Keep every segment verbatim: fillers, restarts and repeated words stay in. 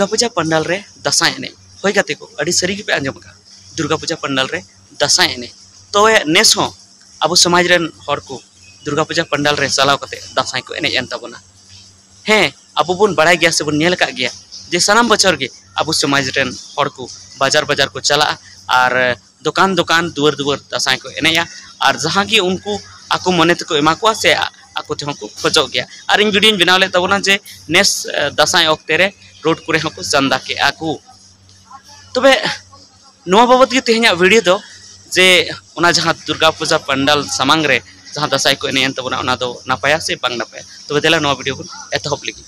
ᱫᱩᱨᱜᱟ ᱯᱩᱡᱟ ᱯᱟᱱᱰᱟᱞ ᱨᱮ ᱫᱟᱸᱥᱟᱭ ᱮᱱᱮᱡ᱾ ᱦᱳᱭ ᱜᱟᱛᱮ ᱠᱚ, ᱟᱹᱰᱤ ᱥᱟᱹᱨᱤ ᱜᱮᱯᱮ ᱟᱸᱡᱚᱢ ᱟᱠᱟᱫ, ᱫᱩᱨᱜᱟ ᱯᱩᱡᱟ ᱯᱟᱱᱰᱟᱞ ᱨᱮ ᱫᱟᱸᱥᱟᱭ ᱮᱱᱮᱡ᱾ ᱛᱚᱵᱮ ᱱᱮᱥ ᱦᱚᱸ ᱟᱵᱚ ᱥᱚᱢᱟᱡᱽ ᱨᱮᱱ ᱦᱚᱲ ᱠᱚ ᱫᱩᱨᱜᱟ ᱯᱩᱡᱟ ᱯᱟᱱᱰᱟᱞ ᱨᱮ ᱪᱟᱞᱟᱣ ᱠᱟᱛᱮ ᱫᱟᱸᱥᱟᱭ ᱠᱚ ᱮᱱᱮᱡ ᱮᱱ ᱛᱟᱵᱚᱱᱟ᱾ ᱦᱮᱸ, ᱟᱵᱚ ᱵᱚᱱ ᱵᱟᱲᱟᱭ ᱜᱮᱭᱟ ᱥᱮ ᱵᱚᱱ ᱧᱮᱞ ᱟᱠᱟᱫ ᱜᱮᱭᱟ ᱡᱮ ᱥᱟᱱᱟᱢ ᱵᱚᱪᱷᱚᱨ ᱜᱮ ᱟᱵᱚ ᱥᱚᱢᱟᱡᱽ ᱨᱮᱱ ᱦᱚᱲ ᱠᱚ ᱵᱟᱡᱟᱨ ᱵᱟᱡᱟᱨ ᱠᱚ ᱪᱟᱞᱟᱜᱼᱟ ᱟᱨ ᱫᱚᱠᱟᱱ ᱫᱚᱠᱟᱱ, ᱫᱩᱣᱟᱹᱨ ᱫᱩᱣᱟᱹᱨ ᱫᱟᱸᱥᱟᱭ ᱠᱚ ᱮᱱᱮᱡᱼᱟ᱾ ᱟᱨ ᱡᱟᱦᱟᱸ ᱜᱮ ᱩᱱᱠᱩ ᱟᱠᱚ ᱢᱚᱱᱮ ᱛᱮᱠᱚ ᱮᱢᱟ ᱠᱚᱣᱟ ᱥᱮ ᱟᱠᱚ ᱛᱮᱦᱚᱸ ᱠᱚ ᱠᱷᱚᱡᱚᱜ ᱜᱮᱭᱟ᱾ ᱟᱨ ᱤᱧ ᱵᱷᱤᱰᱤᱭᱳᱧ ᱵᱮᱱᱟᱣ ᱞᱮᱫ ᱛᱟᱵᱚᱱᱟ ᱡᱮ ᱱᱮᱥ, ᱮ, ᱫᱟᱸᱥᱟᱭ ᱚᱠᱛᱮ ᱨᱮ ᱨᱳᱰ ᱠᱚᱨᱮ ᱦᱚᱸᱠᱚ ᱪᱟᱸᱫᱟ ᱠᱮᱜᱼᱟ ᱠᱚ᱾ ᱛᱚᱵᱮ ᱱᱚᱣᱟ ᱵᱟᱵᱚᱛ ᱜᱮ ᱛᱮᱦᱮᱧᱟᱜ ᱵᱷᱤᱰᱤᱭᱳ ᱫᱚ, ᱡᱮ ᱚᱱᱟ ᱡᱟᱦᱟᱸ ᱫᱩᱨᱜᱟ ᱯᱩᱡᱟ ᱯᱟᱱᱰᱟᱞ ᱥᱟᱢᱟᱝ ᱨᱮ ᱡᱟᱦᱟᱸ ᱫᱟᱸᱥᱟᱭ ᱠᱚ ᱮᱱᱮᱡ ᱮᱱ ᱛᱟᱵᱚᱱᱟ, ᱚᱱᱟ ᱫᱚ ᱱᱟᱯᱟᱭᱟ ᱥᱮ ᱵᱟᱝ ᱱᱟᱯᱟᱭᱟ? ᱛᱚᱵᱮ ᱫᱮᱞᱟ ᱱᱚᱣᱟ ᱵᱷᱤᱰᱤᱭᱳ ᱵᱚᱱ ᱮᱛᱚᱦᱚᱵ ᱞᱮᱜᱮ᱾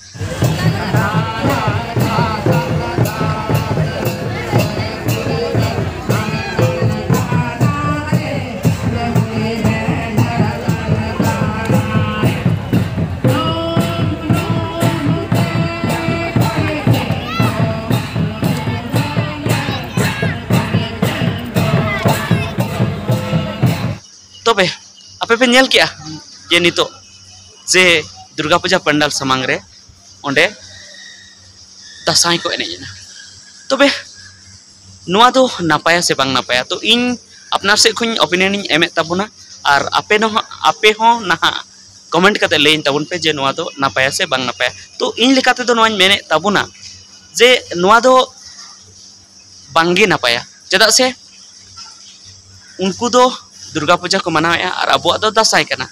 ᱛᱚᱵᱮ ᱟᱯᱮ ᱯᱮ ᱧᱮᱞ ᱠᱮᱜᱼᱟ ᱡᱮ ᱱᱤᱛᱚᱜ ᱡᱮ ᱫᱩᱨᱜᱟ ᱯᱩᱡᱟ ᱯᱟᱱᱰᱟᱞ ᱥᱟᱢᱟᱝ ᱨᱮ ᱚᱸᱰᱮ ᱫᱟᱸᱥᱟᱭ ᱠᱚ ᱮᱱᱮᱡ ᱮᱱᱟ᱾ ᱛᱚᱵᱮ ᱱᱚᱣᱟ ᱫᱚ ᱱᱟᱯᱟᱭᱟ ᱥᱮ ᱵᱟᱝ ᱱᱟᱯᱟᱭᱟ? ᱛᱚ ᱤᱧ ᱟᱯᱱᱟᱨ ᱥᱮᱫ ᱠᱷᱚᱱ opinion ᱤᱧ ᱮᱢᱮᱫ ᱛᱟᱵᱚᱱᱟ, ᱟᱨ ᱟᱯᱮ ᱱᱚᱦᱟᱜ, ᱟᱯᱮ ᱦᱚᱸ ᱱᱟᱦᱟᱜ comment ᱠᱟᱛᱮ ᱞᱟᱹᱭᱟᱹᱧ ᱛᱟᱵᱚᱱ ᱯᱮ ᱡᱮ ᱱᱚᱣᱟ ᱫᱚ ᱱᱟᱯᱟᱭᱟ ᱥᱮ ᱵᱟᱝ ᱱᱟᱯᱟᱭᱟ᱾ ᱛᱚ ᱤᱧ ᱞᱮᱠᱟ ᱛᱮᱫᱚ ᱱᱚᱣᱟᱧ ᱢᱮᱱᱮᱫ ᱛᱟᱵᱚᱱᱟ ᱡᱮ ᱱᱚᱣᱟ ᱫᱚ ᱵᱟᱝᱜᱮ ᱱᱟᱯᱟᱭᱟ᱾ ᱪᱮᱫᱟᱜ ᱥᱮ ᱩᱱᱠᱩ ᱫᱚ ᱫᱩᱨᱜᱟ ᱯᱩᱡᱟ ᱠᱚ ᱢᱟᱱᱟᱣᱮᱫᱼᱟ ᱟᱨ ᱟᱵᱚᱣᱟᱜ ᱫᱚ ᱫᱟᱸᱥᱟᱭ ᱠᱟᱱᱟ᱾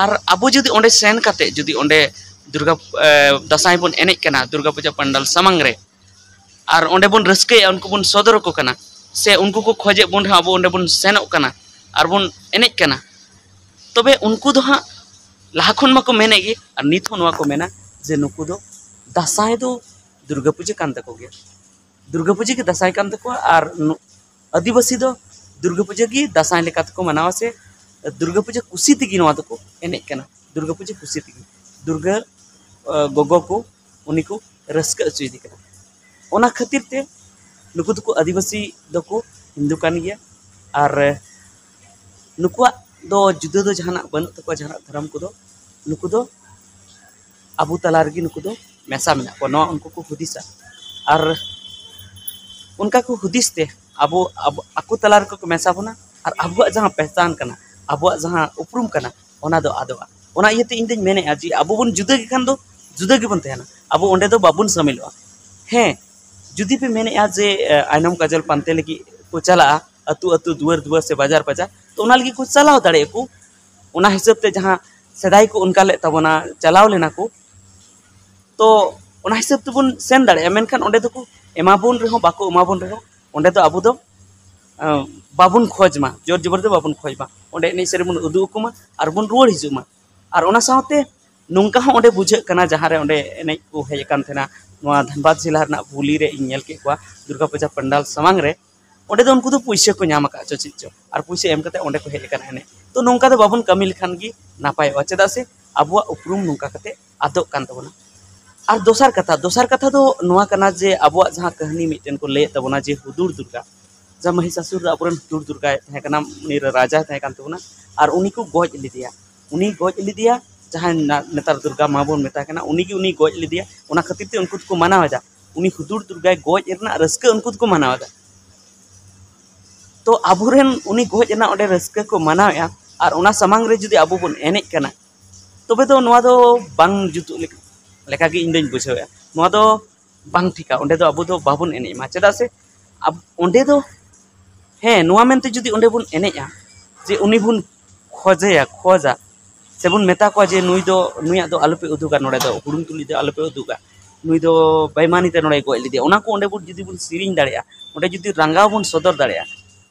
ᱟᱨ ᱟᱵᱚ ᱡᱩᱫᱤ ᱚᱸᱰᱮ ᱥᱮᱱ ᱠᱟᱛᱮ ᱡᱩᱫᱤ ᱚᱸᱰᱮ ᱫᱩᱨᱜᱟ, ᱮ, ᱫᱟᱸᱥᱟᱭ ᱵᱚᱱ ᱮᱱᱮᱡ ᱠᱟᱱᱟ ᱫᱩᱨᱜᱟ ᱯᱩᱡᱟ ᱯᱟᱱᱰᱟᱞ ᱥᱟᱢᱟᱝ ᱨᱮ, ᱟᱨ ᱚᱸᱰᱮ ᱵᱚᱱ ᱨᱟᱹᱥᱠᱟᱹᱭᱮᱫᱼᱟ, ᱩᱱᱠᱩ ᱵᱚᱱ ᱥᱚᱫᱚᱨ ᱟᱠᱚ ᱠᱟᱱᱟ, ᱥᱮ ᱩᱱᱠᱩ ᱠᱚ ᱠᱷᱚᱡᱮᱫ ᱵᱚᱱ ᱨᱮᱦᱚᱸ ᱟᱵᱚ ᱚᱸᱰᱮ ᱵᱚᱱ ᱥᱮᱱᱚᱜ ᱠᱟᱱᱟ ᱟᱨ ᱵᱚᱱ ᱮᱱᱮᱡ ᱠᱟᱱᱟ, ᱛᱚᱵᱮ ᱩᱱᱠᱩ ᱫᱚ ᱦᱟᱸᱜ ᱞᱟᱦᱟ ᱠᱷᱚᱱ ᱢᱟᱠᱚ ᱢᱮᱱᱮᱫ ᱜᱮ, ᱟᱨ ᱱᱤᱛ ᱦᱚᱸ ᱱᱚᱣᱟ ᱠᱚ ᱢᱮᱱᱟ ᱡᱮ ᱱᱩᱠᱩ ᱫᱚ ᱫᱟᱸᱥᱟᱭ ᱫᱚ ᱫᱩᱨᱜᱟᱹ ᱯᱩᱡᱟᱹ ᱠᱟᱱ ᱛᱟᱠᱚ ᱜᱮᱭᱟ, ᱫᱩᱨᱜᱟᱹ ᱯᱩᱡᱟᱹ ᱜᱮ ᱫᱟᱸᱥᱟᱭ ᱠᱟᱱ ᱛᱟᱠᱚᱣᱟ᱾ ᱟᱨ ᱱᱩ-, ᱟᱹᱫᱤᱵᱟᱹᱥᱤ ᱫᱚ ᱫᱩᱨᱜᱟᱹ ᱯᱩᱡᱟᱹ ᱜᱮ ᱫᱟᱸᱥᱟᱭ ᱞᱮᱠᱟ ᱛᱮᱠᱚ ᱢᱟᱱᱟᱣᱟ, ᱥᱮ ᱫᱩᱨᱜᱟᱹ ᱯᱩᱡᱟᱹ ᱠᱩᱥᱤ ᱛᱮᱜᱮ ᱱᱚᱣᱟ ᱫᱚᱠᱚ ᱮᱱᱮᱡ ᱠᱟᱱᱟ, ᱫᱩᱨᱜᱟᱹ ᱯᱩᱡᱟᱹ ᱠᱩᱥᱤ ᱛᱮᱜᱮ ᱫᱩᱨᱜᱟᱹ, ᱟ, ᱜᱚᱜᱚ ᱠᱚ ᱩᱱᱤ ᱠᱚ ᱨᱟᱹᱥᱠᱟᱹ ᱦᱚᱪᱚᱭᱮᱫᱮ ᱠᱟᱱᱟ᱾ ᱚᱱᱟ ᱠᱷᱟᱹᱛᱤᱨ ᱛᱮ ᱱᱩᱠᱩ ᱫᱚᱠᱚ ᱟᱹᱫᱤᱵᱟᱹᱥᱤ ᱫᱚᱠᱚ ᱦᱤᱱᱫᱩ ᱠᱟᱱ ᱜᱮᱭᱟ᱾ ᱟᱨ ᱱᱩᱠᱩᱣᱟᱜ ᱫᱚ ᱡᱩᱫᱟᱹ ᱫᱚ ᱡᱟᱦᱟᱱᱟᱜ ᱵᱟᱹᱱᱩᱜ ᱛᱟᱠᱚᱣᱟ, ᱡᱟᱦᱟᱱᱟᱜ ᱫᱷᱚᱨᱚᱢ ᱠᱚᱫᱚ᱾ ᱱᱩᱠᱩ ᱫᱚ ᱟᱵᱚ ᱛᱟᱞᱟ ᱨᱮᱜᱮ ᱱᱩᱠᱩ ᱫᱚ ᱢᱮᱥᱟ ᱢᱮᱱᱟᱜ ᱠᱚᱣᱟ, ᱱᱚᱣᱟ ᱩᱱᱠᱩ ᱠᱚ ᱦᱩᱫᱤᱥᱟ᱾ ᱟᱨ ᱚᱱᱠᱟ ᱠᱚ ᱦᱩᱫᱤᱥ ᱛᱮ ᱟᱵᱚ, ᱟᱵᱚ ᱟᱠᱚ ᱛᱟᱞᱟ ᱨᱮᱠᱚ ᱢᱮᱥᱟ ᱵᱚᱱᱟ᱾ ᱟᱨ ᱟᱵᱚᱣᱟᱜ ᱡᱟᱦᱟᱸ ᱯᱮᱦᱪᱟᱱ ᱠᱟᱱᱟ, ᱟᱵᱚᱣᱟᱜ ᱡᱟᱦᱟᱸ ᱩᱯᱨᱩᱢ ᱠᱟᱱᱟ, ᱚᱱᱟ ᱫᱚ ᱟᱫᱚᱜᱼᱟ᱾ ᱚᱱᱟ ᱤᱭᱟᱹᱛᱮ ᱤᱧ ᱫᱚᱧ ᱢᱮᱱᱮᱫᱼᱟ ᱡᱮ ᱟᱵᱚ ᱵᱚᱱ ᱡᱩᱫᱟᱹ ᱜᱮ ᱠᱷᱟᱱ ᱫᱚ ᱡᱩᱫᱟᱹ ᱜᱮᱵᱚᱱ ᱛᱟᱦᱮᱱᱟ, ᱟᱵᱚ ᱚᱸᱰᱮ ᱫᱚ ᱵᱟᱵᱚᱱ ᱥᱟᱢᱤᱞᱚᱜᱼᱟ᱾ ᱦᱮᱸ, ᱡᱩᱫᱤ ᱯᱮ ᱢᱮᱱᱮᱫᱼᱟ ᱡᱮ ᱮ, ᱟᱭᱱᱚᱢ ᱠᱟᱡᱚᱞ ᱯᱟᱱᱛᱮ ᱞᱟᱹᱜᱤᱫ ᱠᱚ ᱪᱟᱞᱟᱜᱼᱟ ᱟᱹᱛᱩ ᱟᱹᱛᱩ, ᱫᱩᱣᱟᱹᱨ ᱫᱩᱣᱟᱹᱨ ᱥᱮ ᱵᱟᱡᱟᱨ ᱵᱟᱡᱟᱨ, ᱛᱚ ᱚᱱᱟ ᱞᱟᱹᱜᱤᱫ ᱠᱚ ᱪᱟᱞᱟᱣ ᱫᱟᱲᱮᱭᱟᱜᱼᱟ ᱠᱚ᱾ ᱚᱱᱟ ᱦᱤᱥᱟᱹᱵ ᱛᱮ ᱡᱟᱦᱟᱸ ᱥᱮᱫᱟᱭ ᱠᱚ ᱚᱱᱠᱟ ᱞᱮᱫ ᱛᱟᱵᱚᱱᱟ, ᱪᱟᱞᱟᱣ ᱞᱮᱱᱟ ᱠᱚ, ᱛᱚ ᱚᱱᱟ ᱦᱤᱥᱟᱹᱵ ᱛᱮᱵᱚᱱ ᱥᱮᱱ ᱫᱟᱲᱮᱭᱟᱜᱼᱟ᱾ ᱢᱮᱱᱠᱷᱟᱱ ᱚᱸᱰᱮ ᱫᱚᱠᱚ ᱮᱢᱟ ᱵᱚᱱ ᱨᱮᱦᱚᱸ, ᱵᱟᱠᱚ ᱮᱢᱟ ᱵᱚᱱ ᱨᱮᱦᱚᱸ, ᱚᱸᱰᱮ ᱫᱚ ᱟᱵᱚ ᱫᱚ ᱟᱸ, ᱵᱟᱵᱚᱱ ᱠᱷᱚᱡᱽ ᱢᱟ, ᱡᱳᱨ ᱡᱚᱵᱚᱨ ᱫᱚ ᱵᱟᱵᱚᱱ ᱠᱷᱚᱡᱽ ᱢᱟ᱾ ᱚᱸᱰᱮ ᱮᱱᱮᱡ ᱥᱮᱨᱮᱧ ᱵᱚᱱ ᱩᱫᱩᱜ ᱟᱠᱚ ᱢᱟ ᱟᱨ ᱵᱚᱱ ᱨᱩᱣᱟᱹᱲ ᱦᱤᱡᱩᱜ ᱢᱟ᱾ ᱟᱨ ᱚᱱᱟ ᱥᱟᱶᱛᱮ ᱱᱚᱝᱠᱟ ᱦᱚᱸ ᱚᱸᱰᱮ ᱵᱩᱡᱷᱟᱹᱜ ᱠᱟᱱᱟ, ᱡᱟᱦᱟᱸ ᱨᱮ ᱚᱸᱰᱮ ᱮᱱᱮᱡ ᱠᱚ ᱦᱮᱡ ᱟᱠᱟᱱ ᱛᱟᱦᱮᱱᱟ, ᱱᱚᱣᱟ ᱫᱷᱟᱱᱵᱟᱫᱽ ᱡᱮᱞᱟ ᱨᱮᱱᱟᱜ ᱵᱩᱞᱤ ᱨᱮ ᱤᱧ ᱧᱮᱞ ᱠᱮᱫ ᱠᱚᱣᱟ, ᱫᱩᱨᱜᱟ ᱯᱩᱡᱟ ᱯᱟᱱᱰᱟᱞ ᱥᱟᱢᱟᱝ ᱨᱮ᱾ ᱚᱸᱰᱮ ᱫᱚ ᱩᱱᱠᱩ ᱫᱚ ᱯᱩᱭᱥᱟᱹ ᱠᱚ ᱧᱟᱢ ᱟᱠᱟᱫ ᱪᱚ ᱪᱮᱫ ᱪᱚ, ᱟᱨ ᱯᱩᱭᱥᱟᱹ ᱮᱢ ᱠᱟᱛᱮ ᱚᱸᱰᱮ ᱠᱚ ᱦᱮᱡ ᱟᱠᱟᱱᱟ ᱮᱱᱮᱡ᱾ ᱛᱚ ᱱᱚᱝᱠᱟ ᱫᱚ ᱵᱟᱵᱚᱱ ᱠᱟᱹᱢᱤ ᱞᱮᱠᱷᱟᱱ ᱜᱮ ᱱᱟᱯᱟᱭᱚᱜᱼᱟ, ᱪᱮᱫᱟᱜ ᱥᱮ ᱟᱵᱚᱣᱟᱜ ᱩᱯᱨᱩᱢ ᱱᱚᱝᱠᱟ ᱠᱟᱛᱮ ᱟᱫᱚᱜ ᱠᱟᱱ ᱛᱟᱵᱚᱱᱟ᱾ ᱟᱨ ᱫᱚᱥᱟᱨ ᱠᱟᱛᱷᱟ, ᱫᱚᱥᱟᱨ ᱠᱟᱛᱷᱟ ᱫᱚ ᱱᱚᱣᱟ ᱠᱟᱱᱟ ᱡᱮ ᱟᱵᱚᱣᱟᱜ ᱡᱟᱦᱟᱸ ᱠᱟᱹᱦᱱᱤ ᱢᱤᱫᱴᱮᱱ ᱠᱚ ᱞᱟᱹᱭᱮᱫ ᱛᱟᱵᱚᱱᱟ ᱡᱮ ᱦᱩᱫᱩᱲ ᱫᱩᱨᱜᱟ, ᱡᱟᱦᱟᱸ ᱢᱚᱦᱤᱥᱟᱥᱩᱨ ᱫᱚ ᱟᱵᱚᱨᱮᱱ ᱦᱩᱫᱩᱲ ᱫᱩᱨᱜᱟᱭ ᱛᱟᱦᱮᱸ ᱠᱟᱱᱟ, ᱩᱱᱤ ᱨᱮ ᱨᱟᱡᱟᱭ ᱛᱟᱦᱮᱸ ᱠᱟᱱ ᱛᱟᱵᱚᱱᱟ, ᱟᱨ ᱩᱱᱤ ᱠᱚ ᱜᱚᱡ ᱞᱮᱫᱮᱭᱟ᱾ ᱩᱱᱤ ᱜᱚᱡ ᱞᱮᱫᱮᱭᱟ, ᱡᱟᱦᱟᱸᱭ ᱱᱟ-, ᱱᱮᱛᱟᱨ ᱫᱩᱨᱜᱟ ᱢᱟ ᱵᱚᱱ ᱢᱮᱛᱟᱭ ᱠᱟᱱᱟ, ᱩᱱᱤ ᱜᱮ ᱩᱱᱤ ᱜᱚᱡ ᱞᱮᱫᱮᱭᱟ᱾ ᱚᱱᱟ ᱠᱷᱟᱹᱛᱤᱨ ᱛᱮ ᱩᱱᱠᱩ ᱫᱚᱠᱚ ᱢᱟᱱᱟᱣ ᱮᱫᱟ, ᱩᱱᱤ ᱦᱩᱫᱩᱲ ᱫᱩᱨᱜᱟᱭ ᱜᱚᱡ ᱨᱮᱱᱟᱜ ᱨᱟᱹᱥᱠᱟᱹ ᱩᱱᱠᱩ ᱫᱚᱠᱚ ᱢᱟᱱᱟᱣ ᱮᱫᱟ᱾ ᱛᱚ ᱟᱵᱚᱨᱮᱱ ᱩᱱᱤ ᱜᱚᱡ ᱨᱮᱱᱟᱜ ᱚᱸᱰᱮ ᱨᱟᱹᱥᱠᱟᱹ ᱠᱚ ᱢᱟᱱᱟᱣᱮᱫᱼᱟ, ᱟᱨ ᱚᱱᱟ ᱥᱟᱢᱟᱝ ᱨᱮ ᱡᱩᱫᱤ ᱟᱵᱚ ᱵᱚᱱ ᱮᱱᱮᱡ ᱠᱟᱱᱟ, ᱛᱚᱵᱮ ᱫᱚ ᱱᱚᱣᱟ ᱫᱚ ᱵᱟᱝ ᱡᱩᱛᱩᱜ ᱞᱮᱠᱟ, ᱞᱮᱠᱟ ᱜᱮ ᱤᱧ ᱫᱚᱧ ᱵᱩᱡᱷᱟᱹᱣᱮᱫᱼᱟ᱾ ᱱᱚᱣᱟ ᱫᱚ ᱵᱟᱝ ᱴᱷᱤᱠᱟ, ᱚᱸᱰᱮ ᱫᱚ ᱟᱵᱚ ᱫᱚ ᱵᱟᱵᱚᱱ ᱮᱱᱮᱡ ᱢᱟ᱾ ᱪᱮᱫᱟᱜ ᱥᱮ ᱟᱵ-, ᱚᱸᱰᱮ ᱫᱚ, ᱦᱮᱸ, ᱱᱚᱣᱟ ᱢᱮᱱᱛᱮ ᱡᱩᱫᱤ ᱚᱸᱰᱮ ᱵᱚᱱ ᱮᱱᱮᱡᱼᱟ ᱡᱮ ᱩᱱᱤ ᱵᱚᱱ ᱠᱷᱚᱡᱮᱭᱟ, ᱠᱷᱚᱡᱟ, ᱥᱮᱵᱚᱱ ᱢᱮᱛᱟ ᱠᱚᱣᱟ ᱡᱮ ᱱᱩᱭ ᱫᱚ, ᱱᱩᱭᱟᱜ ᱫᱚ ᱟᱞᱚᱯᱮ ᱩᱫᱩᱜᱟ, ᱱᱚᱰᱮ ᱫᱚ ᱦᱩᱲᱩᱝ ᱛᱩᱞᱩᱡ ᱫᱚ ᱟᱞᱚᱯᱮ ᱩᱫᱩᱜᱟ, ᱱᱩᱭ ᱫᱚ ᱵᱮᱭᱢᱟᱱᱤ ᱛᱮ ᱱᱚᱰᱮ ᱜᱚᱡ ᱞᱮᱫᱮᱭᱟ, ᱚᱱᱟ ᱠᱚ ᱚᱸᱰᱮ ᱵᱚᱱ ᱡᱩᱫᱤ ᱵᱚᱱ ᱥᱮᱨᱮᱧ ᱫᱟᱲᱮᱭᱟᱜᱼᱟ, ᱚᱸᱰᱮ ᱡᱩᱫᱤ ᱨᱟᱸᱜᱟᱣ ᱵᱚᱱ ᱥᱚᱫᱚᱨ ᱫᱟᱲᱮᱭᱟᱜᱼᱟ,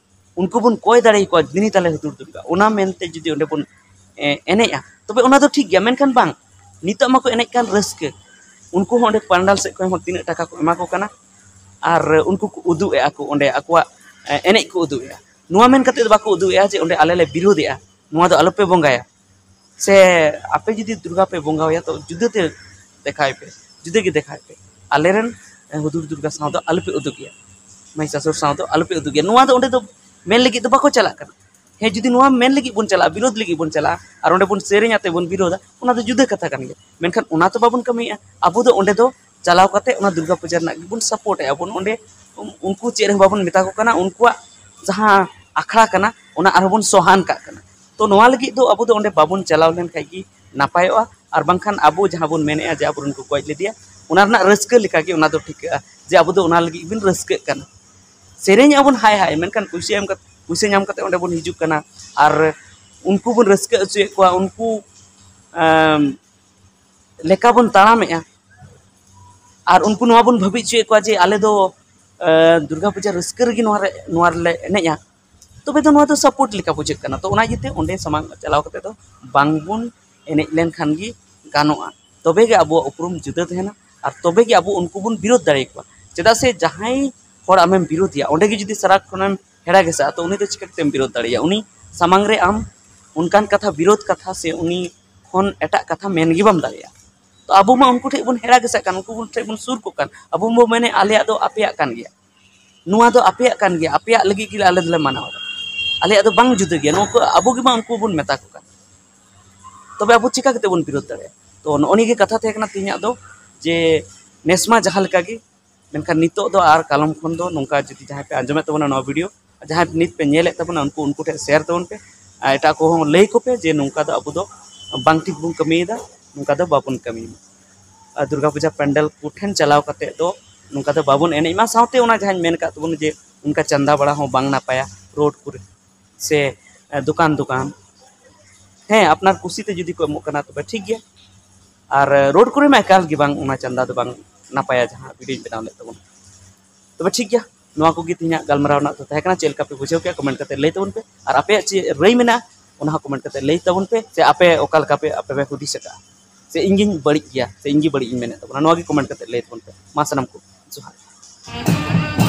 ᱩᱱᱠᱩ ᱵᱚᱱ ᱠᱚᱭ ᱫᱟᱲᱮ ᱟᱠᱚᱣᱟ, ᱫᱮᱱᱤ ᱛᱟᱞᱮ ᱦᱩᱫᱩᱲ ᱫᱩᱨᱜᱟ, ᱚᱱᱟ ᱢᱮᱱᱛᱮ ᱡᱩᱫᱤ ᱚᱸᱰᱮ ᱵᱚᱱ, ᱮ, ᱮᱱᱮᱡᱼᱟ, ᱛᱚᱵᱮ ᱚᱱᱟ ᱫᱚ ᱴᱷᱤᱠ ᱜᱮᱭᱟ᱾ ᱢᱮᱱᱠᱷᱟᱱ ᱵᱟᱝ, ᱱᱤᱛᱚᱜ ᱢᱟᱠᱚ ᱮᱱᱮᱡ ᱠᱟᱱ ᱨᱟᱹᱥᱠᱟᱹ, ᱩᱱᱠᱩ ᱦᱚᱸ ᱚᱸᱰᱮ ᱯᱟᱱᱰᱟᱞ ᱥᱮᱫ ᱠᱷᱚᱱ ᱦᱚᱸ ᱛᱤᱱᱟᱹᱜ ᱴᱟᱠᱟ ᱠᱚ ᱮᱢᱟ ᱠᱚ ᱠᱟᱱᱟ, ᱟᱨ ᱩᱱᱠᱩ ᱠᱚ ᱩᱫᱩᱜ ᱮᱫᱼᱟ ᱠᱚ ᱚᱸᱰᱮ ᱟᱠᱚᱣᱟᱜ, ᱮ, ᱮᱱᱮᱡ ᱠᱚ ᱩᱫᱩᱜ ᱮᱫᱼᱟ᱾ ᱱᱚᱣᱟ ᱢᱮᱱ ᱠᱟᱛᱮᱫ ᱫᱚ ᱵᱟᱠᱚ ᱩᱫᱩᱜ ᱮᱫᱼᱟ ᱡᱮ ᱚᱸᱰᱮ ᱟᱞᱮ ᱞᱮ ᱵᱤᱨᱳᱫᱷ ᱮᱫᱼᱟ, ᱱᱚᱣᱟ ᱫᱚ ᱟᱞᱚᱯᱮ ᱵᱚᱸᱜᱟᱭᱟ, ᱥᱮ ᱟᱯᱮ ᱡᱩᱫᱤ ᱫᱩᱨᱜᱟ ᱯᱮ ᱵᱚᱸᱜᱟᱣᱟᱭᱟ ᱛᱚ ᱡᱩᱫᱟᱹᱛᱮ ᱫᱮᱠᱷᱟᱣ ᱯᱮ, ᱡᱩᱫᱟᱹ ᱜᱮ ᱫᱮᱠᱷᱟᱣ ᱯᱮ, ᱟᱞᱮᱨᱮᱱ, ᱮ, ᱦᱩᱫᱩᱲ ᱫᱩᱨᱜᱟ ᱥᱟᱶ ᱫᱚ ᱟᱞᱚᱯᱮ ᱩᱫᱩᱜᱮᱭᱟ, ᱢᱚᱦᱤᱥᱟᱥᱩᱨ ᱥᱟᱶ ᱫᱚ ᱟᱞᱚᱯᱮ ᱩᱫᱩᱜᱮᱭᱟ᱾ ᱱᱚᱣᱟ ᱫᱚ ᱚᱸᱰᱮ ᱫᱚ ᱢᱮᱱ ᱞᱟᱹᱜᱤᱫ ᱫᱚ ᱵᱟᱠᱚ ᱪᱟᱞᱟᱜ ᱠᱟᱱᱟ᱾ ᱦᱮᱸ, ᱡᱩᱫᱤ ᱱᱚᱣᱟ ᱢᱮᱱ ᱞᱟᱹᱜᱤᱫ ᱵᱚᱱ ᱪᱟᱞᱟᱜᱼᱟ, ᱵᱤᱨᱳᱫᱷ ᱞᱟᱹᱜᱤᱫ ᱵᱚᱱ ᱪᱟᱞᱟᱜᱼᱟ, ᱟᱨ ᱚᱸᱰᱮ ᱵᱚᱱ ᱥᱮᱨᱮᱧ ᱟᱛᱮ ᱵᱚᱱ ᱵᱤᱨᱳᱫᱷᱟ, ᱚᱱᱟ ᱫᱚ ᱡᱩᱫᱟᱹ ᱠᱟᱛᱷᱟ ᱠᱟᱱ ᱜᱮᱭᱟ᱾ ᱢᱮᱱᱠᱷᱟᱱ ᱚᱱᱟ ᱛᱚ ᱵᱟᱵᱚᱱ ᱠᱟᱹᱢᱤᱭᱮᱫᱼᱟ᱾ ᱟᱵᱚ ᱫᱚ ᱚᱸᱰᱮ ᱫᱚ ᱪᱟᱞᱟᱣ ᱠᱟᱛᱮ ᱚᱱᱟ ᱫᱩᱨᱜᱟ ᱯᱩᱡᱟ ᱨᱮᱱᱟᱜ ᱜᱮᱵᱚᱱ ᱥᱟᱯᱳᱨᱴ ᱮᱫᱼᱟ ᱵᱚᱱ᱾ ᱚᱸᱰᱮ ᱩᱱᱠᱩ ᱪᱮᱫ ᱦᱚᱸ ᱵᱟᱵᱚᱱ ᱢᱮᱛᱟ ᱠᱚ ᱠᱟᱱᱟ, ᱩᱱᱠᱩᱣᱟᱜ ᱡᱟᱦᱟᱸ ᱟᱠᱷᱲᱟ ᱠᱟᱱᱟ ᱚᱱᱟ ᱟᱨᱦᱚᱸ ᱵᱚᱱ ᱥᱚᱦᱟᱱ ᱠᱟᱜ ᱠᱟᱱᱟ᱾ ᱛᱚ ᱱᱚᱣᱟ ᱞᱟᱹᱜᱤᱫ ᱫᱚ ᱟᱵᱚ ᱫᱚ ᱚᱸᱰᱮ ᱵᱟᱵᱚᱱ ᱪᱟᱞᱟᱣ ᱞᱮᱱᱠᱷᱟᱡ ᱜᱮ ᱱᱟᱯᱟᱭᱚᱜᱼᱟ᱾ ᱟᱨ ᱵᱟᱝᱠᱷᱟᱱ ᱟᱵᱚ ᱡᱟᱦᱟᱸ ᱵᱚᱱ ᱢᱮᱱᱮᱫᱼᱟ ᱡᱮ ᱟᱵᱚᱨᱮᱱ ᱠᱚ ᱜᱚᱡ ᱞᱮᱫᱮᱭᱟ, ᱚᱱᱟ ᱨᱮᱱᱟᱜ ᱨᱟᱹᱥᱠᱟᱹ ᱞᱮᱠᱟᱜᱮ ᱚᱱᱟ ᱫᱚ ᱴᱷᱤᱠᱟᱹᱜᱼᱟ ᱡᱮ ᱟᱵᱚ ᱫᱚ ᱚᱱᱟ ᱞᱟᱹᱜᱤᱫ ᱵᱚᱱ ᱨᱟᱹᱥᱠᱟᱹᱜ ᱠᱟᱱᱟ᱾ ᱥᱮᱨᱮᱧ ᱟᱵᱚᱱ ᱦᱟᱭ ᱦᱟᱭ, ᱢᱮᱱᱠᱷᱟᱱ ᱯᱩᱭᱥᱟᱹ ᱮᱢ ᱠᱟᱛᱮ, ᱯᱩᱭᱥᱟᱹ ᱧᱟᱢ ᱠᱟᱛᱮ ᱚᱸᱰᱮ ᱵᱚᱱ ᱦᱤᱡᱩᱜ ᱠᱟᱱᱟ ᱟᱨ ᱩᱱᱠᱩ ᱵᱚᱱ ᱨᱟᱹᱥᱠᱟᱹ ᱦᱚᱪᱚᱭᱮᱫ ᱠᱚᱣᱟ, ᱩᱱᱠᱩ ᱮᱢ, ᱞᱮᱠᱟ ᱵᱚᱱ ᱛᱟᱲᱟᱢᱮᱫᱼᱟ᱾ ᱟᱨ ᱩᱱᱠᱩ ᱱᱚᱣᱟ ᱵᱚᱱ ᱵᱷᱟᱹᱵᱤ ᱦᱚᱪᱚᱭᱮᱫ ᱠᱚᱣᱟ ᱡᱮ ᱟᱞᱮ ᱫᱚ ᱮ, ᱫᱩᱨᱜᱟ ᱯᱩᱡᱟ ᱨᱟᱹᱥᱠᱟᱹ ᱨᱮᱜᱮ ᱱᱚᱣᱟ ᱨᱮ, ᱱᱚᱣᱟ ᱨᱮᱞᱮ ᱮᱱᱮᱡᱼᱟ, ᱛᱚᱵᱮ ᱫᱚ ᱱᱚᱣᱟ ᱫᱚ ᱥᱟᱯᱳᱨᱴ ᱞᱮᱠᱟ ᱵᱩᱡᱷᱟᱹᱜ ᱠᱟᱱᱟ᱾ ᱛᱚ ᱚᱱᱟ ᱤᱭᱟᱹᱛᱮ ᱚᱸᱰᱮ ᱥᱟᱢᱟᱝ ᱪᱟᱞᱟᱣ ᱠᱟᱛᱮ ᱫᱚ ᱵᱟᱝ ᱵᱚᱱ ᱮᱱᱮᱡ ᱞᱮᱱᱠᱷᱟᱱ ᱜᱮ ᱜᱟᱱᱚᱜᱼᱟ᱾ ᱛᱚᱵᱮ ᱜᱮ ᱟᱵᱚᱣᱟᱜ ᱩᱯᱨᱩᱢ ᱡᱩᱫᱟᱹ ᱛᱟᱦᱮᱱᱟ ᱟᱨ ᱛᱚᱵᱮ ᱜᱮ ᱟᱵᱚ ᱩᱱᱠᱩ ᱵᱚᱱ ᱵᱤᱨᱳᱫ ᱫᱟᱲᱮᱭᱟᱠᱚᱣᱟ᱾ ᱪᱮᱫᱟᱜ ᱥᱮ ᱡᱟᱦᱟᱸᱭ ᱦᱚᱲ ᱟᱢᱮᱢ ᱵᱤᱨᱳᱫᱮᱭᱟ, ᱚᱸᱰᱮ ᱜᱮ ᱡᱩᱫᱤ ᱥᱟᱨᱟ ᱠᱷᱚᱱᱮᱢ ᱦᱮᱲᱟ ᱜᱷᱮᱥᱟᱜᱼᱟ, ᱛᱚ ᱩᱱᱤ ᱫᱚ ᱪᱤᱠᱟᱹ ᱠᱟᱛᱮᱢ ᱵᱤᱨᱳᱫ ᱫᱟᱲᱮᱭᱟᱜᱼᱟ? ᱩᱱᱤ ᱥᱟᱢᱟᱝ ᱨᱮ ᱟᱢ ᱚᱱᱠᱟᱱ ᱠᱟᱛᱷᱟ, ᱵᱤᱨᱳᱫ ᱠᱟᱛᱷᱟ ᱥᱮ ᱩᱱᱤ ᱠᱷᱚᱱ ᱮᱴᱟᱜ ᱠᱟᱛᱷᱟ ᱢᱮᱱ ᱜᱮ ᱵᱟᱢ ᱫᱟᱲᱮᱭᱟᱜᱼᱟ᱾ ᱛᱚ ᱟᱵᱚ ᱢᱟ ᱩᱱᱠᱩ ᱴᱷᱮᱱ ᱵᱚᱱ ᱦᱮᱲᱟ ᱜᱷᱮᱥᱟᱜ ᱠᱟᱱ, ᱩᱱᱠᱩ ᱵᱚᱱ ᱴᱷᱮᱱ ᱵᱚᱱ ᱥᱩᱨ ᱠᱚᱜ ᱠᱟᱱ, ᱟᱵᱚ ᱵᱚᱱ ᱢᱮᱱᱮᱫ ᱟᱞᱮᱭᱟᱜ ᱫᱚ ᱟᱯᱮᱭᱟᱜ ᱠᱟᱱ ᱜᱮᱭᱟ, ᱱᱚᱣᱟ ᱫᱚ ᱟᱯᱮᱭᱟᱜ ᱠᱟᱱ ᱜᱮᱭᱟ, ᱟᱯᱮᱭᱟᱜ ᱞᱟᱹᱜᱤᱫ ᱜᱮ ᱟᱞᱮ ᱫᱚᱞᱮ ᱢᱟᱱᱟᱣ ᱮᱫᱟ, ᱟᱞᱮᱭᱟᱜ ᱫᱚ ᱵᱟᱝ ᱡᱩᱫᱟᱹ ᱜᱮᱭᱟ, ᱱᱚᱣᱟ ᱠᱚ ᱟᱵᱚ ᱜᱮᱢᱟ ᱩᱱᱠᱩ ᱵᱚᱱ ᱢᱮᱛᱟ ᱠᱚ ᱠᱟᱱ᱾ ᱛᱚᱵᱮ ᱟᱵᱚ ᱪᱤᱠᱟ ᱠᱟᱛᱮ ᱵᱚᱱ ᱵᱤᱨᱳᱫ ᱫᱟᱲᱮᱭᱟᱜᱼᱟ? ᱛᱚ ᱱᱚᱜᱼᱚ ᱱᱤᱭᱟᱹ ᱜᱮ ᱠᱟᱛᱷᱟ ᱛᱟᱦᱮᱸ ᱠᱟᱱᱟ ᱛᱮᱦᱮᱧᱟᱜ ᱫᱚ, ᱡᱮ ᱱᱮᱥ ᱢᱟ ᱡᱟᱦᱟᱸ ᱞᱮᱠᱟ ᱜᱮ, ᱢᱮᱱᱠᱷᱟᱱ ᱱᱤᱛᱚᱜ ᱫᱚ ᱟᱨ ᱠᱟᱞᱚᱢ ᱠᱷᱚᱱ ᱫᱚ ᱱᱚᱝᱠᱟ ᱡᱩᱫᱤ ᱡᱟᱦᱟᱸᱭ ᱯᱮ ᱟᱸᱡᱚᱢᱮᱫ ᱛᱟᱵᱚᱱᱟ ᱱᱚᱣᱟ ᱵᱷᱤᱰᱤᱭᱳ, ᱡᱟᱦᱟᱸᱭ ᱱᱤᱛ ᱯᱮ ᱧᱮᱞᱮᱫ ᱛᱟᱵᱚᱱᱟ, ᱩᱱᱠᱩ, ᱩᱱᱠᱩ ᱴᱷᱮᱱ ᱥᱮᱭᱟᱨ ᱛᱟᱵᱚᱱ ᱯᱮ, ᱟᱨ ᱮᱴᱟᱜ ᱠᱚᱦᱚᱸ ᱞᱟᱹᱭ ᱠᱚᱯᱮ ᱡᱮ ᱱᱚᱝᱠᱟ ᱫᱚ ᱟᱵᱚ ᱫᱚ ᱵᱟᱝ ᱴᱷᱤᱠ ᱵᱚᱱ ᱠᱟᱹᱢᱤᱭᱮᱫᱟ, ᱱᱚᱝᱠᱟ ᱫᱚ ᱵᱟᱵᱚᱱ ᱠᱟᱹᱢᱤᱭᱮᱫᱟ᱾ ᱟᱨ ᱫᱩᱨᱜᱟ ᱯᱩᱡᱟ ᱯᱮᱱᱰᱮᱞ ᱠᱚᱴᱷᱮᱱ ᱪᱟᱞᱟᱣ ᱠᱟᱛᱮ ᱫᱚ ᱱᱚᱝᱠᱟ ᱫᱚ ᱵᱟᱵᱚᱱ ᱮᱱᱮᱡ ᱢᱟ, ᱥᱟᱶᱛᱮ ᱚᱱᱟ ᱡᱟᱦᱟᱸᱧ ᱢᱮᱱ ᱟᱠᱟᱫ ᱛᱟᱵᱚᱱ ᱡᱮ ᱚᱱᱠᱟ ᱪᱟᱸᱫᱟ ᱵᱟᱲᱟ ᱦᱚᱸ ᱵᱟᱝ ᱱᱟᱯᱟᱭᱟ, ᱨᱳᱰ ᱠᱚᱨᱮ ᱥᱮ, ᱮ, ᱫᱚᱠᱟᱱ ᱫᱚᱠᱟᱱ, ᱦᱮᱸ, ᱟᱯᱱᱟᱨ ᱠᱩᱥᱤᱛᱮ ᱡᱩᱫᱤ ᱠᱚ ᱮᱢᱚᱜ ᱠᱟᱱᱟ ᱛᱚᱵᱮ ᱴᱷᱤᱠ ᱜᱮᱭᱟ᱾ ᱟᱨ, ᱮ, ᱨᱳᱰ ᱠᱚᱨᱮ ᱢᱟ ᱮᱠᱟᱞ ᱜᱮ ᱵᱟᱝ, ᱚᱱᱟ ᱪᱟᱸᱫᱟ ᱫᱚ ᱵᱟᱝ ᱱᱟᱯᱟᱭᱟ ᱡᱟᱦᱟᱸ ᱵᱷᱤᱰᱤᱭᱳᱧ ᱵᱮᱱᱟᱣ ᱞᱮᱫ ᱛᱟᱵᱚᱱᱟ᱾ ᱛᱚᱵᱮ ᱴᱷᱤᱠ ᱜᱮᱭᱟ, ᱱᱚᱣᱟ ᱠᱚᱜᱮ ᱛᱮᱦᱮᱧᱟᱜ ᱜᱟᱞᱢᱟᱨᱟᱣ ᱨᱮᱱᱟᱜ ᱫᱚ ᱛᱟᱦᱮᱸ ᱠᱟᱱᱟ᱾ ᱪᱮᱫ ᱞᱮᱠᱟ ᱯᱮ ᱵᱩᱡᱷᱟᱹᱣ ᱠᱮᱜᱼᱟ ᱠᱚᱢᱮᱱᱴ ᱠᱟᱛᱮ ᱞᱟᱹᱭ ᱛᱟᱵᱚᱱ ᱯᱮ, ᱟᱨ ᱟᱯᱮᱭᱟᱜ ᱪᱮᱫ ᱨᱟᱹᱭ ᱢᱮᱱᱟᱜᱼᱟ ᱚᱱᱟ ᱦᱚᱸ ᱠᱚᱢᱮᱱᱴ ᱠᱟᱛᱮ ᱞᱟᱹᱭ ᱛᱟᱵᱚᱱ ᱯᱮ, ᱥᱮ ᱟᱯᱮ ᱚᱠᱟ ᱞᱮᱠᱟ ᱯᱮ, ᱟᱯᱮ ᱯᱮ ᱦᱩᱫᱤᱥ ᱟᱠᱟᱜᱼᱟ, ᱥᱮ ᱤᱧ ᱜᱤᱧ ᱵᱟᱹᱲᱤᱡ ᱜᱮᱭᱟ ᱥᱮ ᱤᱧ ᱜᱮ ᱵᱟᱹᱲᱤᱡ ᱤᱧ ᱢᱮᱱᱮᱫ ᱛᱟᱵᱚᱱᱟ, ᱱᱚᱣᱟ ᱜᱮ ᱠᱚᱢᱮᱱᱴ ᱠᱟᱛᱮ ᱞᱟᱹᱭ ᱛᱟᱵᱚᱱ ᱯᱮ᱾ ᱢᱟ ᱥᱟᱱᱟᱢ ᱠᱚ ᱡᱚᱦᱟᱨ᱾